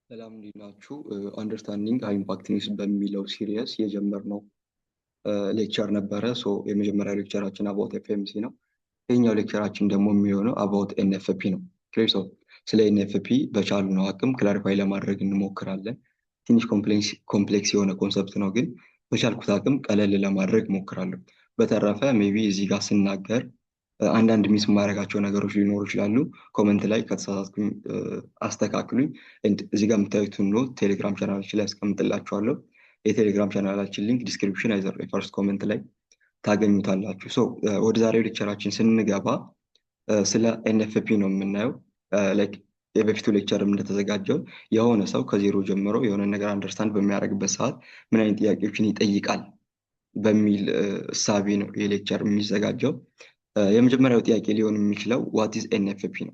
ሰላም እንዴት ናችሁ? Understanding high impact news በሚለው series የጀመርነው lecture ነበረ። So የመጀመሪያው lecture ኣችን about FOMC ነው። ይህኛው lecture ኣችን ደግሞ የሚሆነው about NFP ነው። Clear? So ስለ NFP በቻልነው አቅም clarify ለማድረግ እንሞክራለን። ትንሽ complex የሆነ concept ነው፣ ግን በቻልኩት አቅም ቀለል ለማድረግ እሞክራለሁ። በተረፈ maybe እዚህ ጋር ስናገር አንዳንድ miss የማደርጋቸው ነገሮች ሊኖሩ ይችላሉ። Comment ላይ ከተሳሳትኩኝ አስተካክሉኝ። እዚህ ጋር የምታዩትን note ቴሌግራም ቻናላችን ላይ አስቀምጥላችኋለሁ። የቴሌግራም channel ኣችን link description either first comment ላይ ታገኙታላችሁ። So ወደ ዛሬው lecture ኣችን ስንገባ ስለ NFP ነው የምናየው። Like የበፊቱ lecture ም እንደተዘጋጀው የሆነ ሰው ከዜሮ ጀምሮ የሆነ ነገር understand በሚያደርግበት ሰዓት ምን አይነት ጥያቄዎችን ይጠይቃል በሚል እሳቤ ነው ይህ lecture የሚዘጋጀው። የመጀመሪያው ጥያቄ ሊሆን የሚችለው what is NFP ነው።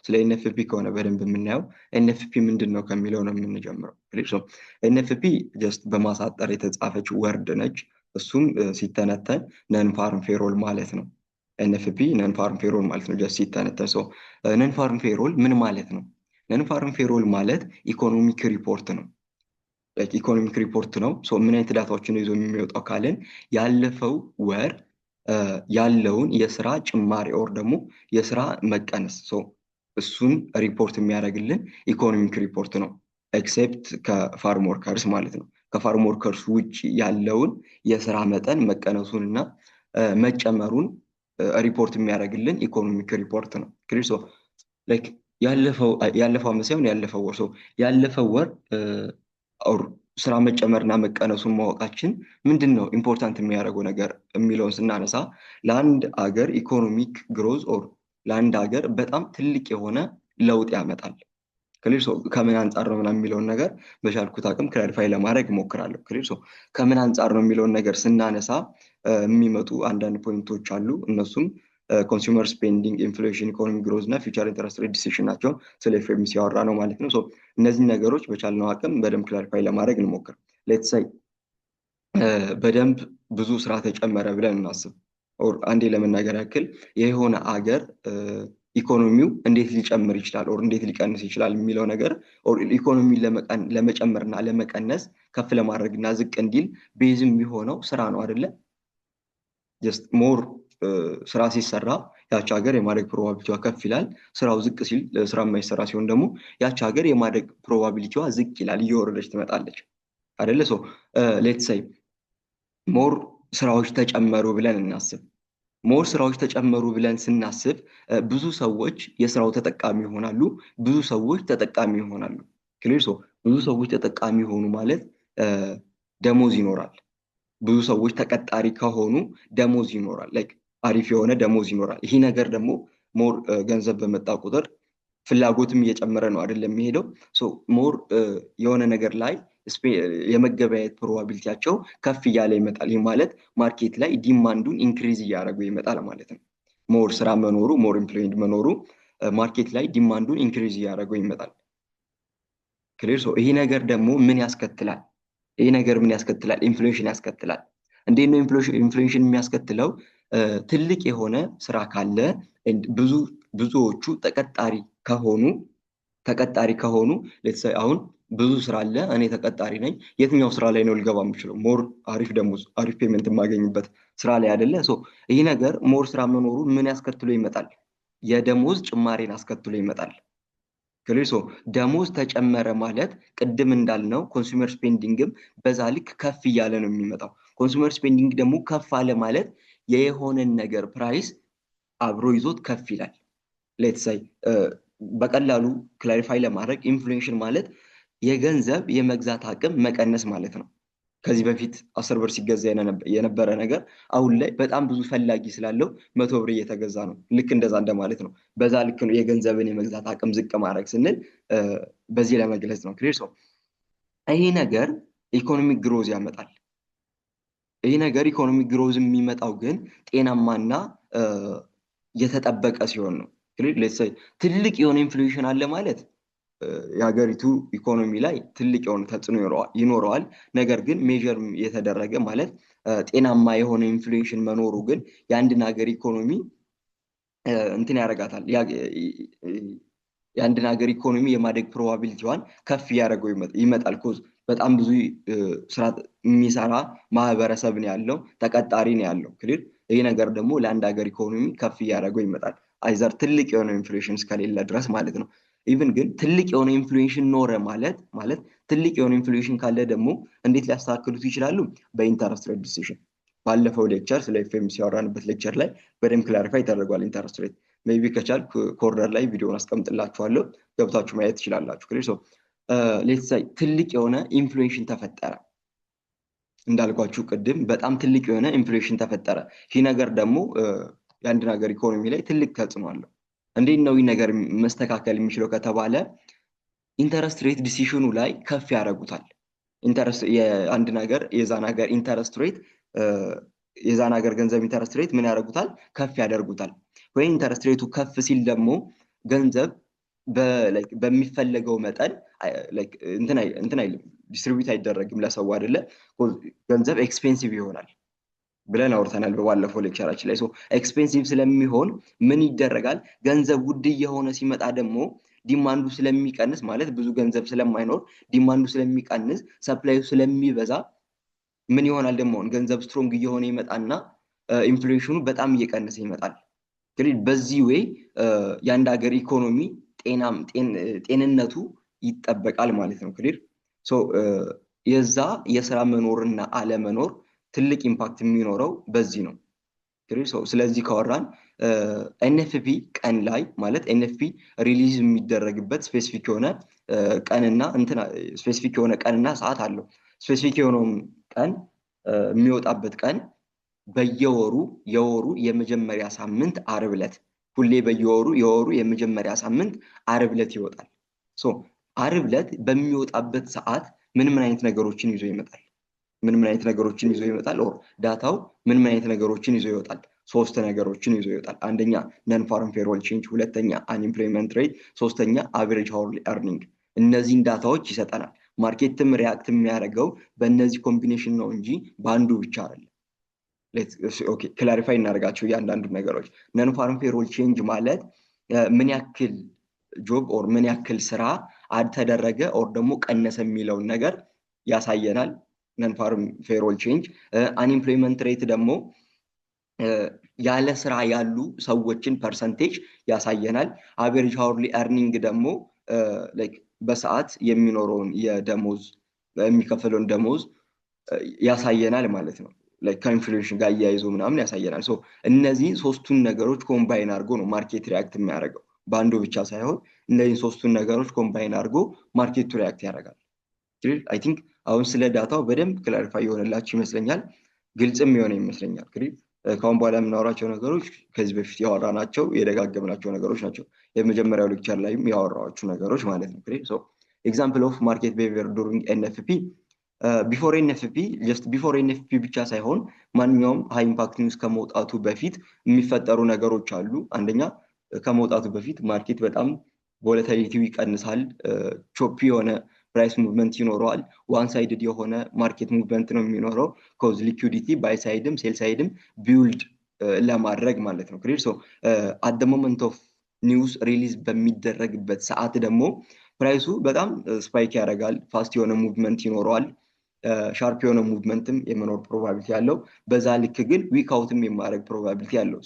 ስለ NFP ከሆነ በደንብ የምናየው NFP ምንድን ነው ከሚለው ነው የምንጀምረው። NFP just በማሳጠር የተጻፈች word ነች። እሱም ሲተነተን non farm payroll ማለት ነው። NFP non farm payroll ማለት ነው። Just ሲተነተን so non farm payroll ምን ማለት ነው? Non farm payroll ማለት economic report ነው። Economic report ነው። ምን አይነት data ዎችን ይዞ የሚወጣው ካልን ያለፈው ወር ያለውን የስራ ጭማሪ or ደግሞ የስራ መቀነስ እሱን ሪፖርት የሚያደርግልን economic report ነው። Except ከ farm workers ማለት ነው። ከ farm workers ውጭ ያለውን የስራ መጠን መቀነሱን እና መጨመሩን ሪፖርት የሚያደርግልን economic report ነው። So like ያለፈው ዓመት ሳይሆን ያለፈው ወር፣ ያለፈው ወር ስራ መጨመርና መቀነሱን ማወቃችን ምንድን ነው important የሚያደርገው ነገር የሚለውን ስናነሳ ለአንድ አገር economic growth or ለአንድ ሀገር በጣም ትልቅ የሆነ ለውጥ ያመጣል። Clear? So ከምን አንጻር ነው ምናምን የሚለውን ነገር በቻልኩት አቅም clarify ለማድረግ እሞክራለሁ። Clear? So ከምን አንጻር ነው የሚለውን ነገር ስናነሳ የሚመጡ አንዳንድ point ኦች አሉ። እነሱም consumer spending፣ inflation፣ economic growth እና future interest rate decision ናቸው። ስለ FOMC ሲያወራ ነው ማለት ነው። እነዚህ ነገሮች በቻልነው አቅም በደንብ clarify ለማድረግ እንሞክር። Let's say በደንብ ብዙ ስራ ተጨመረ ብለን እናስብ። Or አንዴ ለመናገር ያክል የሆነ አገር ኢኮኖሚው እንዴት ሊጨምር ይችላል or እንዴት ሊቀንስ ይችላል የሚለው ነገር፣ or ኢኮኖሚን ለመጨመርና ለመቀነስ፣ ከፍ ለማድረግ እና ዝቅ እንዲል base የሚሆነው ስራ ነው አይደለ? Just more ስራ ሲሰራ ያች ሀገር የማደግ probability ዋ ከፍ ይላል። ስራው ዝቅ ሲል፣ ስራ የማይሰራ ሲሆን ደግሞ ያች ሀገር የማደግ probability ዋ ዝቅ ይላል፣ እየወረደች ትመጣለች አይደለ? So let's say more ስራዎች ተጨመሩ ብለን እናስብ። More ስራዎች ተጨመሩ ብለን ስናስብ ብዙ ሰዎች የስራው ተጠቃሚ ይሆናሉ። ብዙ ሰዎች ተጠቃሚ ይሆናሉ። Clear? So ብዙ ሰዎች ተጠቃሚ ሆኑ ማለት ደሞዝ ይኖራል። ብዙ ሰዎች ተቀጣሪ ከሆኑ ደሞዝ ይኖራል። Like አሪፍ የሆነ ደሞዝ ይኖራል። ይህ ነገር ደግሞ more ገንዘብ በመጣ ቁጥር ፍላጎትም እየጨመረ ነው አይደለም የሚሄደው? More የሆነ ነገር ላይ የመገበያየት probability ያቸው ከፍ እያለ ይመጣል። ይህ ማለት market ላይ demand ኡን increase እያደረጉ ይመጣል ማለት ነው። More ስራ መኖሩ፣ more employment መኖሩ market ላይ demand ኡን increase እያደረገው ይመጣል። Clear? So ይህ ነገር ደግሞ ምን ያስከትላል? ይህ ነገር ምን ያስከትላል? Inflation ያስከትላል። እንዴት ነው inflation የሚያስከትለው? ትልቅ የሆነ ስራ ካለ፣ ብዙ ብዙዎቹ ተቀጣሪ ከሆኑ፣ let's say አሁን ብዙ ስራ አለ፣ እኔ ተቀጣሪ ነኝ። የትኛው ስራ ላይ ነው ልገባ የምችለው? More አሪፍ ደሞዝ፣ አሪፍ payment የማገኝበት ስራ ላይ አይደለ? So ይህ ነገር more ስራ መኖሩ ምን ያስከትሎ ይመጣል? የደሞዝ ጭማሬን አስከትሎ ይመጣል። Clear? So ደሞዝ ተጨመረ ማለት ቅድም እንዳልነው consumer spending ም በዛ ልክ ከፍ እያለ ነው የሚመጣው። Consumer spending ደግሞ ከፍ አለ ማለት የሆነን ነገር price አብሮ ይዞት ከፍ ይላል። Let's say በቀላሉ clarify ለማድረግ inflation ማለት የገንዘብ የመግዛት አቅም መቀነስ ማለት ነው። ከዚህ በፊት 10 ብር ሲገዛ የነበረ ነገር አሁን ላይ በጣም ብዙ ፈላጊ ስላለው 100 ብር እየተገዛ ነው። ልክ እንደዛ እንደማለት ነው። በዛ ልክ ነው የገንዘብን የመግዛት አቅም ዝቅ ማድረግ ስንል በዚህ ለመግለጽ ነው። Clear? So ይሄ ነገር economic growth ያመጣል። ይህ ነገር economic growth የሚመጣው ግን ጤናማና የተጠበቀ ሲሆን ነው። ትልቅ የሆነ inflation አለ ማለት የሀገሪቱ ኢኮኖሚ ላይ ትልቅ የሆነ ተጽዕኖ ይኖረዋል። ነገር ግን measure የተደረገ ማለት ጤናማ የሆነ inflation መኖሩ ግን የአንድን ሀገር ኢኮኖሚ እንትን ያደርጋታል። የአንድን ሀገር ኢኮኖሚ የማደግ probability ዋን ከፍ እያደረገው ይመጣል። 'Cause በጣም ብዙ ስራ የሚሰራ ማህበረሰብ ነው ያለው፣ ተቀጣሪ ነው ያለው። Clear? ይህ ነገር ደግሞ ለአንድ ሀገር ኢኮኖሚ ከፍ እያደረገው ይመጣል። Either ትልቅ የሆነ inflation እስከሌለ ድረስ ማለት ነው። Even ግን ትልቅ የሆነ inflation ኖረ ማለት ትልቅ የሆነ inflation ካለ ደግሞ እንዴት ሊያስተካክሉት ይችላሉ? በ interest rate decision። ባለፈው lecture ስለ FOMC ያወራንበት lecture ላይ በደንብ clarify ተደርጓል። Interest rate maybe ከቻልኩ corner ላይ ቪዲዮን አስቀምጥላችኋለሁ፣ ገብታችሁ ማየት ትችላላችሁ። Clear? So let's say ትልቅ የሆነ inflation ተፈጠረ፣ እንዳልኳችሁ ቅድም በጣም ትልቅ የሆነ inflation ተፈጠረ። ይህ ነገር ደግሞ የአንድን ሀገር ኢኮኖሚ ላይ ትልቅ ተጽዕኖ አለው። እንዴት ነው ይህ ነገር መስተካከል የሚችለው ከተባለ interest rate decision ኑ ላይ ከፍ ያደርጉታል። Interest የአንድን ሀገር የዛን ሀገር interest rate፣ የዛን ሀገር ገንዘብ interest rate ምን ያደርጉታል? ከፍ ያደርጉታል። ወይ interest rate ኡ ከፍ ሲል ደግሞ ገንዘብ በሚፈለገው መጠን እንትን አይልም፣ distribute አይደረግም ለሰው አይደለ? ገንዘብ expensive ይሆናል ብለን አውርተናል በባለፈው lecture ኣችን ላይ። Expensive ስለሚሆን ምን ይደረጋል? ገንዘብ ውድ እየሆነ ሲመጣ ደግሞ demand ኡ ስለሚቀንስ፣ ማለት ብዙ ገንዘብ ስለማይኖር demand ኡ ስለሚቀንስ supply ዩ ስለሚበዛ ምን ይሆናል ደግሞ? ገንዘብ strong እየሆነ ይመጣና inflation ኑ በጣም እየቀነሰ ይመጣል። እንግዲህ በዚህ way የአንድ ሀገር ኢኮኖሚ ጤንነቱ ይጠበቃል ማለት ነው። Clear? የዛ የስራ መኖርና አለመኖር ትልቅ impact የሚኖረው በዚህ ነው። ስለዚህ ካወራን NFP ቀን ላይ፣ ማለት NFP release የሚደረግበት specific የሆነ ቀንና እንትና specific የሆነ ቀንና ሰዓት አለው። Specific የሆነውን ቀን፣ የሚወጣበት ቀን በየወሩ የወሩ የመጀመሪያ ሳምንት አርብ ዕለት፣ ሁሌ በየወሩ የወሩ የመጀመሪያ ሳምንት አርብ ዕለት ይወጣል። So አርብ ዕለት በሚወጣበት ሰዓት ምን ምን አይነት ነገሮችን ይዞ ይመጣል? ምን ምን አይነት ነገሮችን ይዞ ይመጣል? Or data ው ምን ምን አይነት ነገሮችን ይዞ ይወጣል? ሶስት ነገሮችን ይዞ ይወጣል። አንደኛ non-farm payroll change፣ ሁለተኛ unemployment rate፣ ሶስተኛ average hourly earning። እነዚህን data ዎች ይሰጠናል። Market ም react የሚያደርገው በእነዚህ combination ነው እንጂ በአንዱ ብቻ አይደለም። Clarify እናደርጋቸው እያንዳንዱ ነገሮች። Non-farm payroll change ማለት ምን ያክል job or ምን ያክል ስራ add ተደረገ or ደግሞ ቀነሰ የሚለውን ነገር ያሳየናል። Non-farm payroll change። Unemployment rate ደግሞ ያለ ስራ ያሉ ሰዎችን percentage ያሳየናል። Average hourly earning ደግሞ በሰዓት የሚኖረውን የደሞዝ፣ የሚከፈለውን ደሞዝ ያሳየናል ማለት ነው። ከ inflation ጋር እያይዞ ምናምን ያሳየናል። So እነዚህ ሶስቱን ነገሮች combine አድርጎ ነው market react የሚያደርገው። በአንዱ ብቻ ሳይሆን እነዚህን ሶስቱን ነገሮች combine አድርጎ market ኡ react ያደርጋል። I think አሁን ስለ data ው በደንብ clarify የሆነላችሁ ይመስለኛል። ግልጽም የሆነ ይመስለኛል። እንግዲህ ከአሁን በኋላ የምናወራቸው ነገሮች ከዚህ በፊት ያወራናቸው፣ የደጋገምናቸው ነገሮች ናቸው። የመጀመሪያው lecture ላይም ያወራኋችሁ ነገሮች ማለት ነው። Example of market behavior during NFP፣ before NFP፣ just before NFP ብቻ ሳይሆን ማንኛውም high impact news ከመውጣቱ በፊት የሚፈጠሩ ነገሮች አሉ። አንደኛ ከመውጣቱ በፊት market በጣም volatility ው ይቀንሳል። Choppy የሆነ price movement ይኖረዋል። One sided የሆነ market movement ነው የሚኖረው 'cause liquidity buy side ም sell side ም build ለማድረግ ማለት ነው። Clear? So at moment of news release በሚደረግበት ሰዓት ደግሞ price ኡ በጣም spike ያደርጋል። Fast የሆነ movement ይኖረዋል። Sharp የሆነ movement ም የመኖር probability አለው። በዛ ልክ ግን wick out ም የማድረግ probability አለው።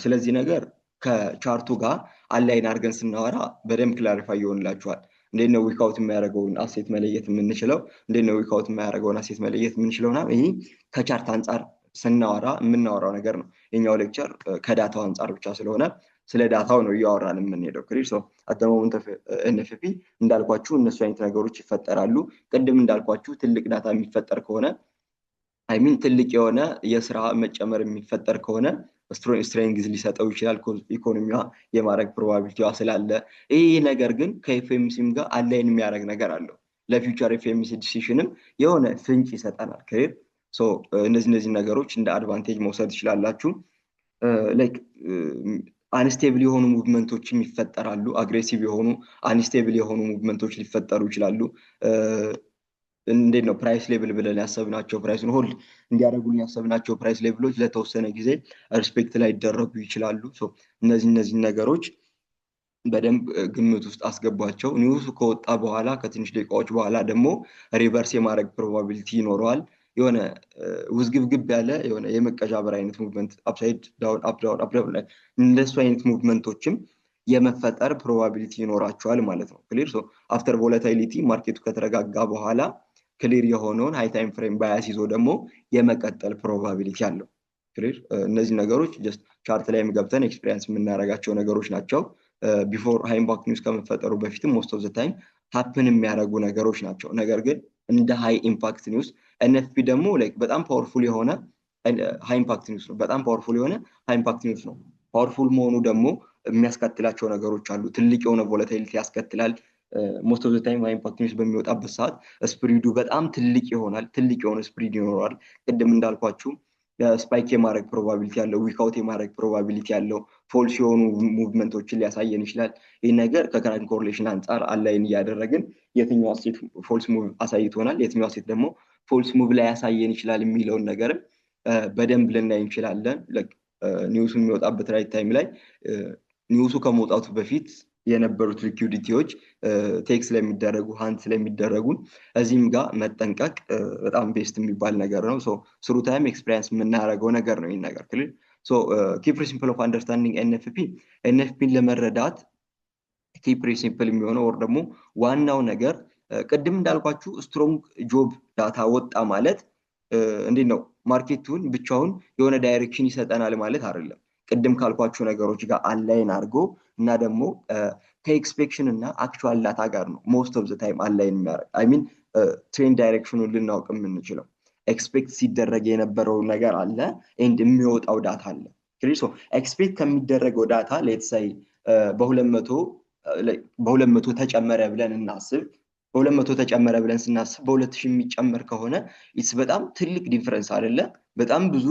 ስለዚህ ነገር ከ chart ኡ ጋር align አድርገን ስናወራ በደንብ clarify ይሆንላችኋል። እንዴት ነው wick out የሚያደርገውን asset መለየት የምንችለው? እንዴት ነው wick out የማያደርገውን asset መለየት የምንችለው? ይህ ከ chart አንጻር ስናወራ የምናወራው ነገር ነው። የኛው lecture ከ data ው አንጻር ብቻ ስለሆነ ስለ data ው ነው እያወራን የምንሄደው። Clear? So at the moment NFP እንዳልኳችሁ እነሱ አይነት ነገሮች ይፈጠራሉ። ቅድም እንዳልኳችሁ ትልቅ data የሚፈጠር ከሆነ፣ I mean ትልቅ የሆነ የስራ መጨመር የሚፈጠር ከሆነ strength ሊሰጠው ይችላል። ኢኮኖሚዋ የማድረግ probability ዋ ስላለ ይህ ነገር ግን ከ FOMC ም ጋር align የሚያደርግ ነገር አለው። ለ future FOMC decision ም የሆነ ፍንጭ ይሰጠናል። Clear? እነዚህ ነገሮች እንደ advantage መውሰድ ትችላላችሁ። Like unstable የሆኑ movement ኦችም ይፈጠራሉ። Aggressive የሆኑ unstable የሆኑ movement ኦች ሊፈጠሩ ይችላሉ። እንዴት ነው price level ብለን ያሰብናቸው፣ price ኡን hold እንዲያደርጉልን ያሰብናቸው price level ኦች ለተወሰነ ጊዜ respect ላይደረጉ ይችላሉ። እነዚህ ነገሮች በደንብ ግምት ውስጥ አስገቧቸው። News ኡ ከወጣ በኋላ ከትንሽ ደቂቃዎች በኋላ ደግሞ reverse የማድረግ probability ይኖረዋል። የሆነ ውዝግብግብ ያለ የሆነ የመቀዣበር አይነት movement፣ upside down፣ up down፣ up down፣ እንደሱ አይነት movement ኦችም የመፈጠር probability ይኖራቸዋል ማለት ነው። Clear? So after volatility market ኡ ከተረጋጋ በኋላ clear የሆነውን high time frame bias ይዞ ደግሞ የመቀጠል probability አለው። Clear? እነዚህ ነገሮች just chart ላይም ገብተን experience የምናደርጋቸው ነገሮች ናቸው። Before high impact news ከመፈጠሩ በፊትም most of the time happen የሚያደርጉ ነገሮች ናቸው። ነገር ግን እንደ high impact news NFP ደግሞ like በጣም powerful የሆነ high impact news ነው። በጣም powerful የሆነ high impact news ነው። Powerful መሆኑ ደግሞ የሚያስከትላቸው ነገሮች አሉ። ትልቅ የሆነ volatility ያስከትላል። Most of the time high impact news በሚወጣበት ሰዓት spread ኡ በጣም ትልቅ ይሆናል። ትልቅ የሆነ spread ይኖረዋል። ቅድም እንዳልኳችሁ spike የማድረግ probability ያለው፣ wick out የማድረግ probability ያለው፣ false የሆኑ movement ኦችን ሊያሳየን ይችላል። ይህ ነገር ከ current correlation አንጻር align እያደረግን የትኛው asset false move አሳይቶናል፣ የትኛው asset ደግሞ false move ላይ ያሳየን ይችላል የሚለውን ነገርም በደንብ ልናይ እንችላለን። News ኡ የሚወጣበት right time ላይ news ኡ ከመውጣቱ በፊት የነበሩት liquidity ዎች take ስለሚደረጉ፣ hunt ስለሚደረጉ እዚህም ጋር መጠንቀቅ በጣም best የሚባል ነገር ነው። Through time experience የምናደርገው ነገር ነው። ይህን ነገር clear? Key principle of understanding NFP፣ NFP ን ለመረዳት key principle የሚሆነው ወር ደግሞ ዋናው ነገር ቅድም እንዳልኳችሁ strong job data ወጣ ማለት እንዴት ነው market ኡን ብቻውን የሆነ direction ይሰጠናል ማለት አይደለም። ቅድም ካልኳችሁ ነገሮች ጋር align አድርጎ እና ደግሞ ከ expectation እና actual data ጋር ነው most of the time align የሚያደርግ፣ I mean trend direction ኑን ልናውቅ የምንችለው። Expect ሲደረግ የነበረው ነገር አለ and የሚወጣው data አለ። Expect ከሚደረገው data let's say በ200 ተጨመረ ብለን እናስብ። በ200 ተጨመረ ብለን ስናስብ በ2000 የሚጨመር ከሆነ it's በጣም ትልቅ difference አይደለ? በጣም ብዙ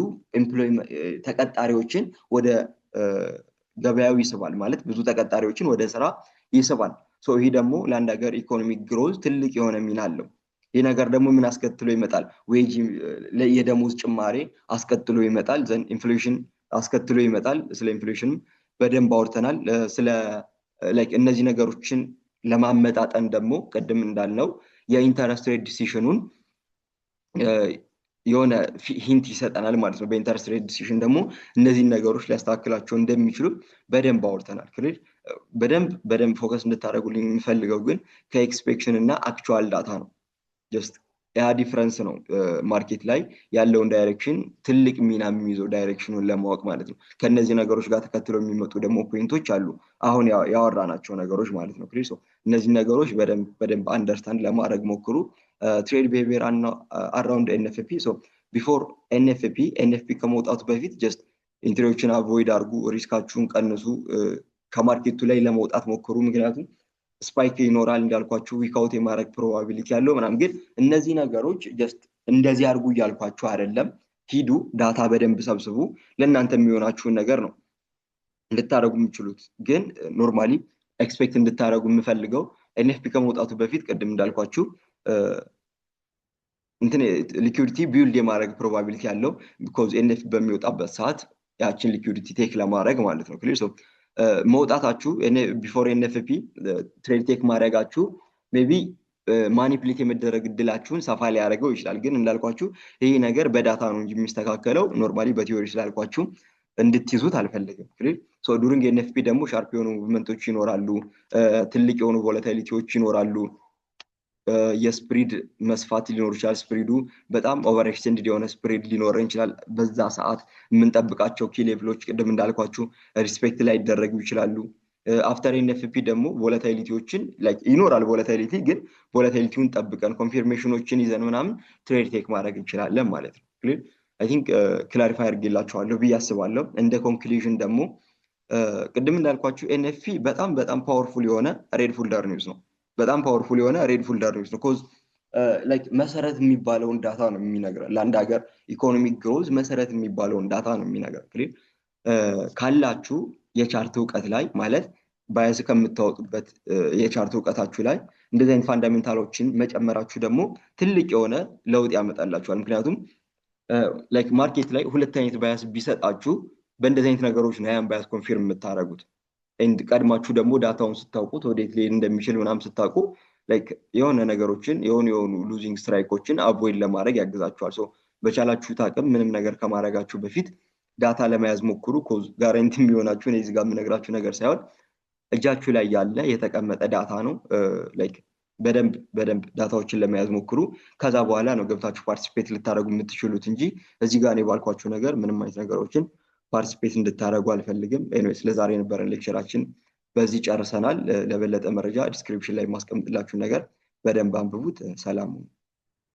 ተቀጣሪዎችን ወደ ገበያው ይስባል፣ ማለት ብዙ ተቀጣሪዎችን ወደ ስራ ይስባል። ይህ ደግሞ ለአንድ ሀገር economic growth ትልቅ የሆነ ሚና አለው። ይህ ነገር ደግሞ ምን አስከትሎ ይመጣል? Wage የደሞዝ ጭማሬ አስከትሎ ይመጣል። Then inflation አስከትሎ ይመጣል። ስለ inflation ም በደንብ አውርተናል። ስለ እነዚህ ነገሮችን ለማመጣጠን ደግሞ ቅድም እንዳልነው የ interest rate decision ኑን የሆነ hint ይሰጠናል ማለት ነው። በ interest rate decision ደግሞ እነዚህን ነገሮች ሊያስተካክላቸው እንደሚችሉ በደንብ አውርተናል። Clear? በደንብ በደንብ focus እንድታደርጉልኝ የምፈልገው ግን ከ expectation እና actual data ነው። Just ያ difference ነው market ላይ ያለውን direction ትልቅ ሚና የሚይዘው direction ኑን ለማወቅ ማለት ነው። ከእነዚህ ነገሮች ጋር ተከትለው የሚመጡ ደግሞ point ኦች አሉ፣ አሁን ያወራናቸው ነገሮች ማለት ነው። Clear? እነዚህ ነገሮች በደንብ በደንብ understand ለማድረግ ሞክሩ። Trade behavior around NFP፣ before NFP፣ NFP ከመውጣቱ በፊት just entry ዎችን avoid አድርጉ፣ risk ኣችሁን ቀንሱ፣ ከ market ኡ ላይ ለመውጣት ሞክሩ። ምክንያቱም spike ይኖራል እንዳልኳችሁ፣ wick out የማድረግ probability ያለው ምናምን። ግን እነዚህ ነገሮች just እንደዚህ አድርጉ እያልኳችሁ አይደለም። ሂዱ፣ data በደንብ ሰብስቡ። ለእናንተ የሚሆናችሁን ነገር ነው እንድታደርጉ የምችሉት። ግን normally expect እንድታደርጉ የምፈልገው NFP ከመውጣቱ በፊት ቅድም እንዳልኳችሁ እንትን liquidity build የማድረግ probability ያለው because NFP በሚወጣበት ሰዓት ያችን liquidity take ለማድረግ ማለት ነው። Clear? መውጣታችሁ፣ before NFP trade take ማድረጋችሁ maybe manipulate የመደረግ እድላችሁን ሰፋ ሊያደርገው ይችላል። ግን እንዳልኳችሁ ይህ ነገር በ data ነው እንጂ የሚስተካከለው normally በ theory ስላልኳችሁ እንድትይዙት አልፈልግም። During NFP ደግሞ sharp የሆኑ movement ኦች ይኖራሉ፣ ትልቅ የሆኑ volatility ዎች ይኖራሉ። የ spread መስፋት ሊኖር ይችላል። Spread ኡ በጣም over extended የሆነ spread ሊኖረን ይችላል። በዛ ሰዓት የምንጠብቃቸው key level ኦች ቅድም እንዳልኳችሁ respect ላይደረጉ ይችላሉ። After NFP ደግሞ volatility ዎችን ይኖራል። Volatility ግን volatility ውን ጠብቀን confirmation ኖችን ይዘን ምናምን trade take ማድረግ እንችላለን ማለት ነው። I think clarify አድርጌላችኋለሁ ብዬ አስባለሁ። እንደ conclusion ደግሞ ቅድም እንዳልኳችሁ NFP በጣም በጣም powerful የሆነ red folder news ነው። በጣም powerful የሆነ red folder news ነው። 'Cause like መሰረት የሚባለውን data ነው የሚነግረን። ለአንድ ሀገር economic growth መሰረት የሚባለውን data ነው የሚነግረን። Clear? ካላችሁ የ chart እውቀት ላይ፣ ማለት bias ከምታወጡበት የ chart እውቀታችሁ ላይ እንደዚህ አይነት fundamental ኦችን መጨመራችሁ ደግሞ ትልቅ የሆነ ለውጥ ያመጣላችኋል። ምክንያቱም like market ላይ ሁለት አይነት bias ቢሰጣችሁ በእንደዚህ አይነት ነገሮች ነው ያን bias confirm የምታደርጉት። And ቀድማችሁ ደግሞ data ውን ስታውቁት፣ ወዴት ሊሄድ እንደሚችል ምናምን ስታውቁ፣ like የሆነ ነገሮችን የሆኑ losing streak ኦችን avoid ለማድረግ ያግዛችኋል። So በቻላችሁት አቅም ምንም ነገር ከማድረጋችሁ በፊት data ለመያዝ ሞክሩ። 'Cause guarantee የሚሆናችሁ እኔ እዚህ ጋር የምነግራችሁ ነገር ሳይሆን እጃችሁ ላይ ያለ የተቀመጠ data ነው። Like በደንብ በደንብ data ዎችን ለመያዝ ሞክሩ። ከዛ በኋላ ነው ገብታችሁ participate ልታደርጉ የምትችሉት እንጂ እዚህ ጋር እኔ ባልኳችሁ ነገር ምንም አይነት ነገሮችን participate እንድታደርጉ አልፈልግም። Anyways፣ ለዛሬ የነበረን lecture ኣችን በዚህ ጨርሰናል። ለበለጠ መረጃ description ላይ የማስቀምጥላችሁን ነገር በደንብ አንብቡት። ሰላም ሁኑ።